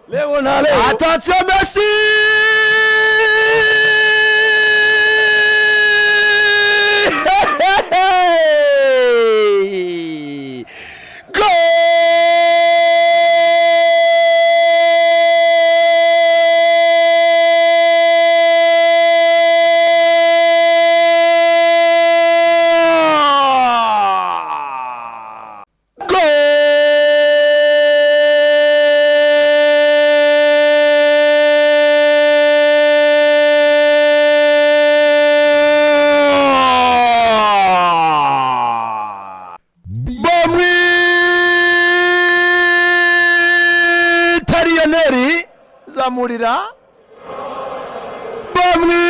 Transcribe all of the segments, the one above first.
Leo na Leo. Attention Messi! Goal! Goal! Bamwita Lionel zamurira, bamwita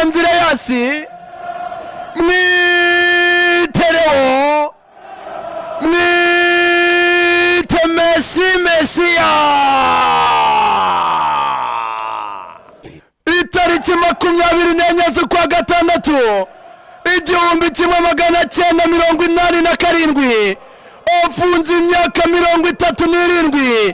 Andreas, mwite Leo, mwite Messi, Mesiya. Itariki 24 z'ukwa gatandatu 1987, afunze imyaka 37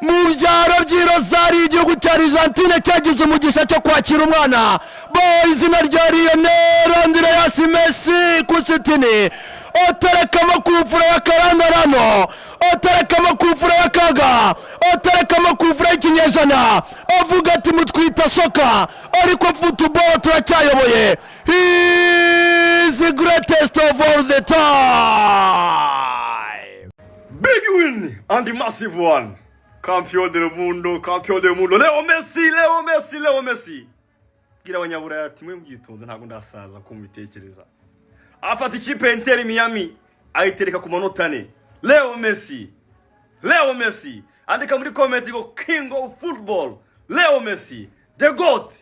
mu byaro by'i Rozari, igihugu cya Argentine cyagize umugisha cyo kwakira umwana bo izina rya Lionel Andreas Messi Kusitini. Oterekamo kufura ya karandarano, oterekamo kufura ya kaga, oterekamo kufura y'ikinyejana, avuga ati: "Mutwita soccer, ariko football turacyayoboye." He is the greatest of all the time. Big win and massive one. Campeón del mundo, campeón del mundo. Leo Messi, Leo Messi, Leo Messi. Bwira abanyaburaya ati: "Mwe mubyitonze, ntabwo ndasaza ko mubitekereza." Afata ikipe ya Inter Miami ayitereka ku manota 4. Leo Messi. Leo Messi. Andika muri comment ngo "King of Football". Leo Messi, the GOAT.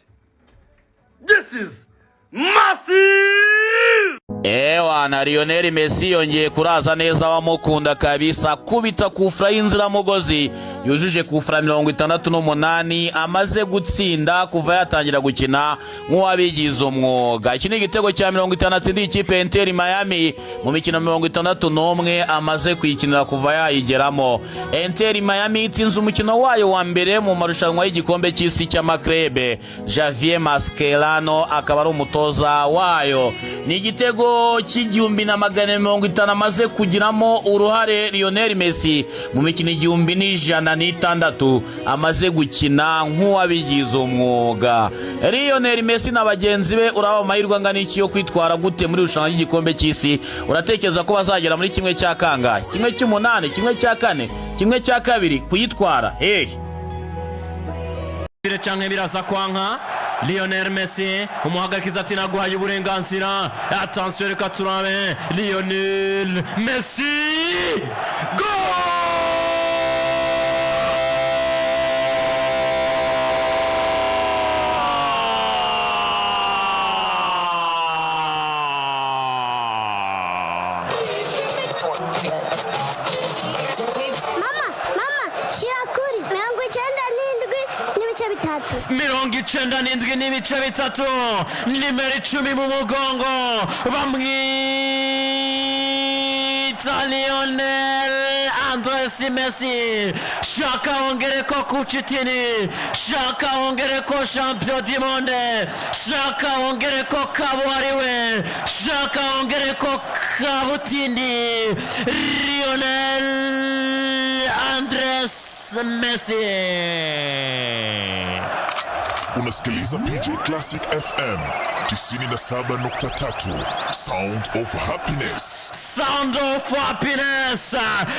This is massive! Ewa na Lionel Messi yongeye kuraza neza abamukunda kabisa, kubita kufura y'inziramugozi yujuje kufura 68 amaze gutsinda kuva yatangira gukina nk'uwabigize umwuga. Iki ni igitego cya 50 atsindiye ikipe ya Inter Miami mu mikino 61 amaze kuyikinira kuva yayigeramo. Inter Miami itsinze umukino wayo wa mbere mu marushanwa y'igikombe cy'isi cy'amaklebe, Javier Mascherano akaba ari umutoza wayo. Ni igitego cy'1150 amaze kugiramo uruhare Lionel Messi mu mikino 1106 amaze gukina nk'uwabigize umwuga. Lionel Messi na bagenzi be, uraba amahirwe angana iki yo kwitwara gute muri irushanwa ry'igikombe cy'isi? Uratekereza ko bazagera muri kimwe cya kangahe? Kimwe cy'umunani, kimwe cya kane, kimwe cya kabiri, kuyitwara hehe? Bire canke biraza kwanka. Lionel Messi, umuhagarikiza ati: "Naguhaye uburenganzira." Attention, reka turabe. Lionel Messi, goal! Mama, mama, shyira kuri 97.3. 97.3, nimero 10 mu mugongo, bamwita Lionel Andres Messi. Shaka wongere ko kucitini, shaka wongere ko champion du monde, shaka wongere ko kabuhariwe, shaka wongere ko kabutindi, Lionel Andres Messi. Unasikiliza PJ Classic FM 97.3, Sound of Happiness. Sound of Happiness.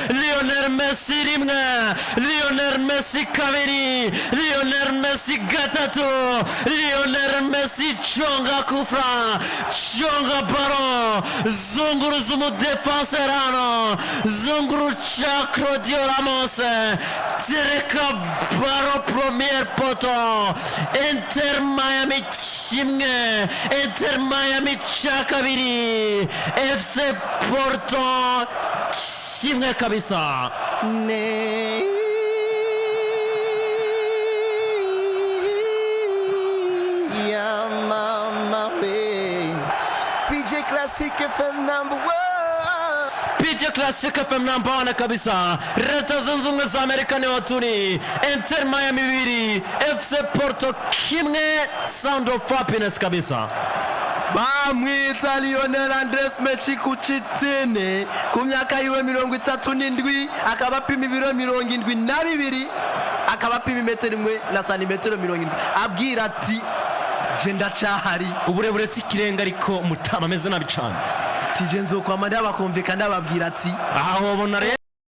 Lionel Messi rimwe, Lionel Messi kabiri, Lionel Messi gatatu. Lionel Messi conga kufra, conga ballon, zunguruza umudefanser hano, zunguruca Claudio Ramos, tereka ballon premier poteau. Inter Miami 1, Inter Miami cya kabiri, FC Porto 1 kabisa. Ne ya mama we, PJ Classic FM number one. PJ Classic FM number one kabisa. Leta Zunze Ubumwe za Amerika niho turi. Inter Miami 2, FC Porto 1. Sound of Happiness kabisa. Bamwita Lionel Andres Messi Cuccittini, ku myaka yiwe 37, akaba apima ibiro 72, akaba apima imetero 1 na santimetero 70, abwira ati: "Je ndacahari." Uburebure si ikirenga, ariko mutama ameze nabi cane. Tije nzokwama ndabakumvika, ndababwira ati Aha wabona rero.